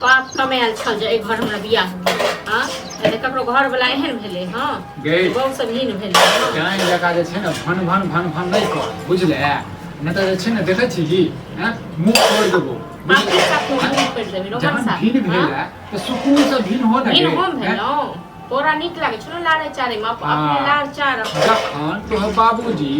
बाप कमायल छल जे एहि घर हमरा बियाह भेल। हँ नहि तऽ ककरो घरवला एहन भेलै हँ गै बहु सब हीन भेलै हँ डाइन जकाँ जे छै ने भन भन भन भन नहि कर बुझले नहि तऽ जे छै ने देखै छी की हँ मुँह फोड़ि देबो आब बुझले की साथ मुँह फोड़ि देबही रोहन जहन साथ भिन भेल हँ? है तऽ सुकूनसँ भिन हो ने भिन गे, हम हैं? भेलहुँ तोरा नीक लागै छौ ने लाड़े चारे मे अपने हाँ। लाड़ चार जखन तोहर बाबूजी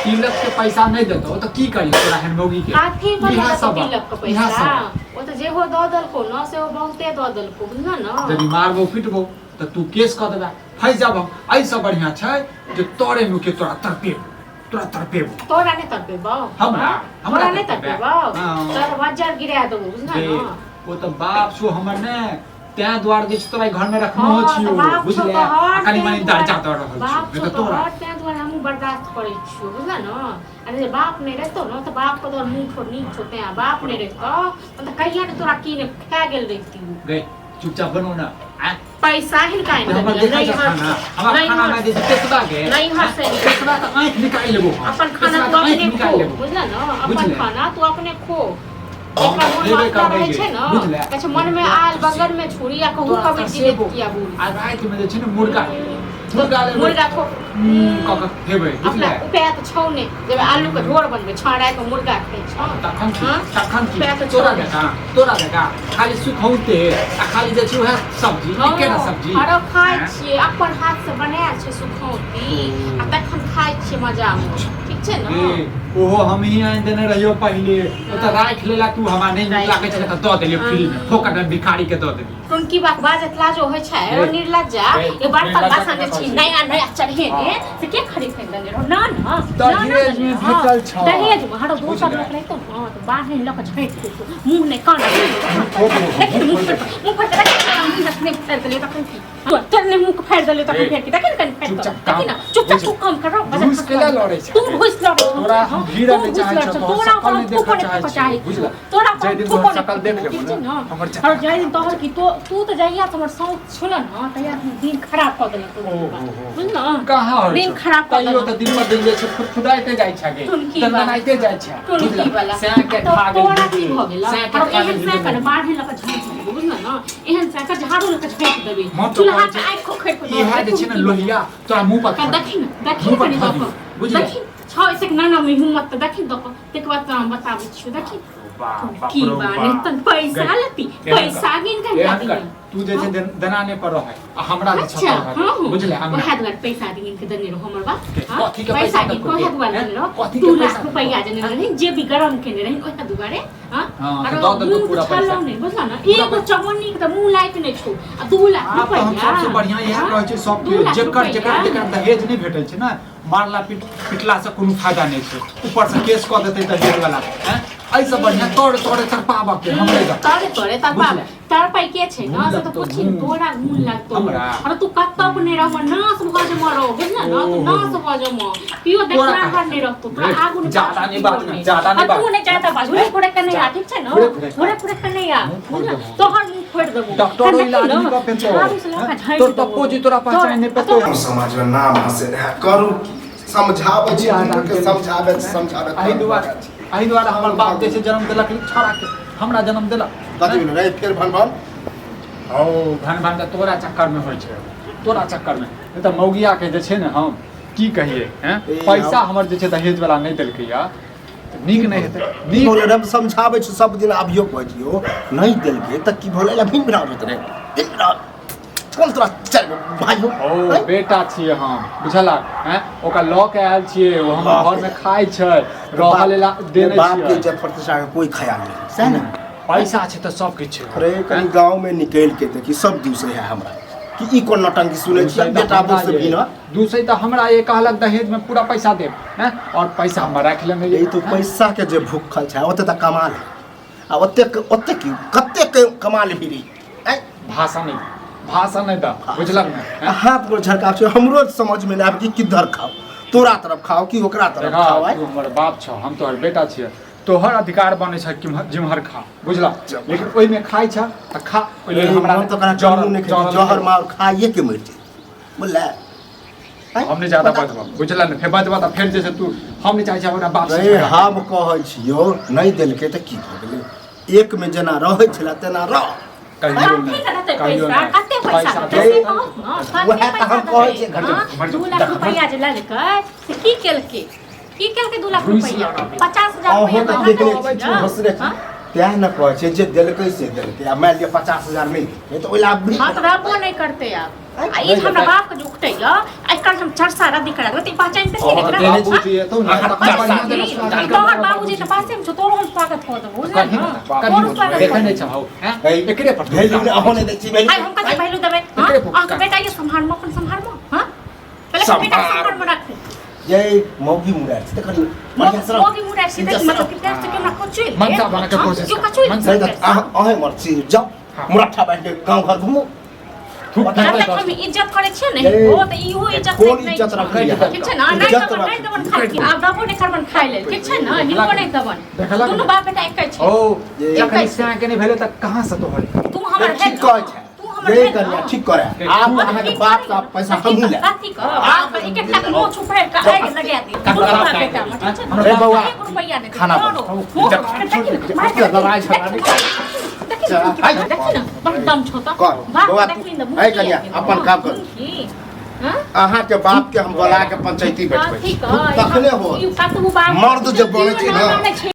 तिलक के पैसा नहि देतौ तऽ की करी तोरा एहन मौगी के काथी इएह पर सब तिलक के इएह पैसा सब ओ तऽ जेहो दऽ देलको न सेहो बहुते दऽ देलको बुझल न यदि मारबो पिटबो तऽ तू केस कऽ देबे फँसि जाब हम एहिसँ बढ़िआँ छै जे तोरे मुँहके तोरा तड़पेबो तोरा तड़पेबो तोरा नहि तड़पेबौ हमरा हमरा तोरा नहि तड़पेबौ हाँ। तोरा बज्जर गिरा देबो बुझल गे, न ओ तऽ बाप छौ हमर ने तें दुआरे जे छै तोरा घर में रखनो हाँ, छियो तऽ बाप छौ बुझले आ तोहर, कनि तें मनि दुआरे- दर्जा दऽ रहल छियो बाप नहि छौ तऽ तोरा तोहर, तें दुआरे हमहूँ बर्दाश्त करै छियौ बुझल न अरे जे बाप नहि रहितौ न तऽ बाप के तोहर मुँह ठोर नीक छौ तें बाप नहि रहितौ तऽ कहिया ने तोरा की ने खा गेल रहिती गई चुपचाप बनो ना आ पैसा हिनका आनि हमर देलियै, देखै छ नैहर खाना हमरा नैहर खाना में जे छै पेशवा के नैहर से पेशवा के आँखि निकालि लेबो हम अपन खाना पेशवा तू के आँखि अपने निकालि खो लेबो बुझल न अपन बुझले? खाना तू अपने खो हम एकरा मन लेबे में अपना करबै रहै गे, छै न बुझले? कहै छै मन में आयल बगल में छुरी आ कहू तोरा कभी तरसेबो। जिले किया बोल आ राति में जे छै ने मुर्गा मुर्गा लेबै मुर्गा खो कऽ कऽ खेबै अपना बुझले उपाय तऽ छौ ने जब आलू के झोर बनबै छौ राति में मुर्गा खाइ छौ तखन की हाँ? तखन की पैर तऽ तोरा छोड़। जकाँ तोरा जकाँ खाली सुखौते आ खाली जे छै उएह सब्जी एके ना सब्जी आरो खाइ हैं? छियै अपन हाथ से बनायल छै सुखौती आ तखन खाइ छियै मजा मे ठीक छै ने ए, ओहो हमही आनि देने रहियो पहिले ओ तऽ राखि लेला तू हमरा नहि नीक लागै छलै तऽ दऽ देलियै फ्री मे फोकट मे भिखारी के दऽ देलियै टुनकी बात बाजत लाजो होइ छै ए, ओ निर्लज्जा ए, ये बर्तन निर्लज्जा बासन जे केना छी कहै छै? नया नया चढ़े ने हाँ। से के खरीद के देने रहो ना ना दहेज में भेटल छौ। दहेज में हरो दोसर बुझले? लोक रहितो न तऽ बाहर लऽ कऽ झाँकि देतौ मुँह नहि कान मुँह फोड़ देबो, देखिन मुँह मुँह फोड़ फोड़ मुँह फोड़ के देखिन मुँह देखने फाड़ि देलियै तखन की तोर ने मुँह फाड़ि देलियै तखन फेर की देखिन कनि फाड़ि चुपचाप कऽ काम देखिन ने चुपचाप तू काम कर घूस केला लड़ै छै? तू घूस लड़ै छौ तोरा हम भीड़ तू नहि घूस चाहै लड़ै छौ, छौ, तोहर तोरा शकल हम नहि देखऽ थूको नहि चाहै थूकऽ छियौ, चाहै बुझला? तोरा जाहि हम दिन थूको तोहर नहि शकल देख थूकबो, लेबो ठीक छै ने, ने हमर चक्कर और जाहि दिन तोहर की तो तू तऽ जहिया से हमर साउस छल ने तहिया से दिन खराब कऽ देलक तू ओ हो हो। बुझल कहाँ होइ दिन छौ? खराब कऽ तैयो देलक तऽ दिन पर दिन जे छै फुदफुदाइते जाइ छै गे टुनकी वाला। दनदनाइते जाइ छै टुनकी बुझला? वाला सैं के तऽ खा गेल तोरा की भऽ गेल सैं के और खा एहन गेल सैं के ने बाढ़े लऽ कऽ झाँकि देबै बुझल ने एहन सैं के झाड़ू लऽ कऽ झाँकि देबै मन तऽ चूल्हा कहै के छै, आगि खोखरि कऽ दऽ इएह देबै, जे छै ने टुनकी लोहिया तोरा मुँह पर वाला। देखी ने देखी मुँह ने पर कनि धऽ दऽ दियौ, कऽ बुझलियै? देखी छौ एतेक नाना में हिम्मत तऽ देखी दऽ कऽ ताहिके बाद तोरा हम बताबै छियौ देखी बाप की रौ बा बाप। नहीं तन पैसा गई। लेती एहन पैसा कर, गिन के एहन कर तू जे छै दनाने पर रहै आ हमरा जे अच्छा छत पर हाँ रहै बुझले अंगना ओहे दुआरे पैसा गिन के देने रहो हमर बाप के, हाँ? कथी के पैसा पैसा गिन देलको के ओहे के? दुआरे हैं? देने रहो कथी के 2 पैसा लाख देलको? रुपैया देने रही जे भी गरम केने रही ओहे दुआरे हाँ हाँ, तऽ आरो दऽ देलको मुँह पूरा छलौ पैसा। नहि बुझल ने पूरा एगो पैसा। चवन्नी के तऽ मुँह लायक नहि छौ आ 2 लाख आब तऽ हम रुपैया सबसे बढ़िया इएह हाँ? कहै छै दू सबके लाख जेकर रुपैया। जेकर जेकर दहेज नहि भेटै छै ने मारला पीट पिटलासँ कोनो फायदा नहि छै ऊपरसँ केस कऽ देतै दहेज वाला हैं एहिसँ बढ़िया तोड़े तोड़े तड़पाबऽ के हमरे दऽ तोरे तोरे तड़पा बुझले? तड़पै के छै न से तऽ लगतौ, पूछी ने, घून। तोरा घून लगतौ हमरा? अरे तू कतौ नहि रहबह नाश भऽ जेबह रौ बुझल न तू ओहो। नाश भऽ जेबह केओ तोरा देखनाहर कहाँ? नहि रहतौ तोरा रे, आगू नहि जादा पाछू नहि केओ बाज ने, नहि। जादा नहि आ तू बाज। नहि जादा बाज घुरे फुरे के नहि आ ठीक छै न घुरे फुरे के। घुरे फुरे के नहि आ मुँह फोड़ि बुझल देबौ। तोहर मुँह फोड़ि देबौ डॉक्टर कनि ओहि देखी आदमी न, कऽ पेतो। झाड़ू से लऽ कऽ झाँकि तोर देबौ। पप्पो जी तोरा पहचानि नहि पेतौ। तोहर- समाज में नाम हंसे रहे करू की समझाबै छी दुनू के समझाबै समझाबै एहि दुआरे एहि दुआरे हमर बाप जे छै जन्म देलक छोड़ा के हमरा जन्म देलक कथी भेलै रे फेर भन भन हौ भन भन तऽ तोरा चक्करमे होइ छै तोरा चक्करमे नहि तऽ मौगिया के जे छै ने हम की कहियै हैं ए, पैसा हम- हमर जे छै दहेज वाला नहि देलकै या तऽ नीक नहि हेतै नीक बोले हम समझाबै छी सब दिन आबियो कहै छियो नहि देलकै तऽ की भेलै भिन भिना होइत रहे भिन भिना कोन तोरा चारि गो भाइ हो ओ बेटा छियै हम बुझलक हैं ओकरा लऽ के आयल छियै ओ हमर घरमे खाइ छै रहऽ लेल देने बाप के छियै इज्जत प्रतिष्ठा के कोई ख्याल नहीं सही ने पैसा छै तऽ सब किछु छै अरे कनी गाँव में निकल के देखी सब दूसरे है हमरा कि ई कोन नौटंकी सुनै छियै दूसरे तऽ बेटा हमरा बहु से ये- बिना दूसरे तऽ हमरा ये कहलक दहेज में पूरा पैसा देब हैं और पैसा हमरा राखि लेने यही तो पैसा के जे भूखल छै ओते तऽ कमाल है आ ओतेक ओतेक की कतेक कमाल भी आँय भाषा नहीं भाषा नहीं द बुझलक ने आ हाथ गोड़ झरका छै हमरो समझ में नहि आबै कि किधर खाओ तोरा तरफ खाओ कि ओकरा तरफ देखा खाओ आँय तू हमर बाप छौ हम तोहर बेटा छियै तोहर अधिकार बनै छै कि जिम्हर खा बुझला लेकिन ओहिमे खाइ छ तऽ खा ओहि लेल हमरा हम तऽ कना जरल- जहर नहि जरल जहर मार खाइए के मरि जेतै बुझलै आँय? हम नहि ज्यादा बता। बजबऽ बुझल ने फेर बजबऽ तऽ फेर जे छै तू हम नहि चाहै छी अपना बाप से रे झगड़ा। हम कहै छियौ नहि देलकै तऽ की भऽ गेलै एकमे जेना रहै छलै तेना रह कहियो कथी नहि के देतै कहियो पैसा नहि। कते पैसा पैसा देतै से कहू न कते वएह तऽ पैसा हम कहै देतै छियै, घर हाँ? 2 लाख रुपैआ जे लेलकै से की केलकै? की केलकै 2 लाख घुसि रुपैआ? लगा। 50,000 अहूँ रुपैआ तऽ तऽ देखने घटल छी छै ने। हँसने छी हाँ? तेँ ने कहै छै जे देलकै से देलकै आ मानि लिअ 50,000 मिल गेलै तऽ ओहि लए आब हाँ तऽ रहबो नहि करतै आब। आ ई जे हमरा बाप के जे उकटैया एकर हम चर्चा रद्दी करा देबै तऽ ई पहचानतै कि नहि एकरा? देने हाँ? बाबूजी एतौ ने तखन बढ़िआँ जेना स्वागत तोहर बाबूजी तऽ पासे मे छौ, तोरो हम स्वागत कऽ देबौ, बुझल कही ने? ने तोरो स्वागत देखै कऽ नहि देबौ। छहौ हैं एकरे पर भेलू ने अहूँ नहि दै छी आइ हम कते वैल्यू देबै? हाँ? एकरे पर अहाँके बेटा ये सम्हारमे, अपन सम्हारमे, हाँ? पहिले अपन बेटाके सम्हार। सम्हारमे राखू। ये मौगी मुड़ा छै तऽ कनि बढ़िआँ से मौगी मुड़ा छै तऽ मतलब कि प्यार से केना कचुइल मनसा बनाके कोशिश क्यों कर। कचुइल मनसा नहि तऽ अहाँ अहें मर छी जाउ हाँ। मुरट्ठा बान्हि के गाँव घर घुमू। थूक जब फेंकतै तक हम दस। इज्जत करै छियै ने ए, ओ तऽ इहो इज्जत कोन नहि इज्जत छै। रखैया? ठीक छै ने? नहि इज्जत देबन, नहि रख। देबन खाय के। आब देबो नहि करबन खाय लेल, ठीक छै ने? हिनको नहि देबन। देखलक दुनू ने? बाप बेटा एके छै। ओ जे- जखन सियाह के नहि भेलै तऽ कहाँ से तोहर तू हमर ठीक भेल कहै ने? छै तू हमर ये भेल कनिया ने? ठीक करे आब हाँ, अहाँके ठीक बाप करी से ने। पैसा कथी हमहूँ लेब। कथी कह? बाप एक एकटा के मोछ उफाड़ि कऽ आगि लगा दी दुनू बाप बेटा मे, ठीक छै ने? रे बौआ, एक रुपैआ नहि दे। खाना तोरो। बनाउ। मुँह देखी ने, मारि के लड़ाइ झगड़ा देखी देखी ने, देखी ने, बड़ दम छौ तऽ। कर, बाप बौआ, के देखली ने, तू- ऐ कनिया, मुँह अपन काम कर। की? हाँ? अहाँके बाप के हम बोला के पंचायती बैठबै कथी छी कह? तखने हो ई कतबो बाप मर्द जे बनै छै ने। मानै छै।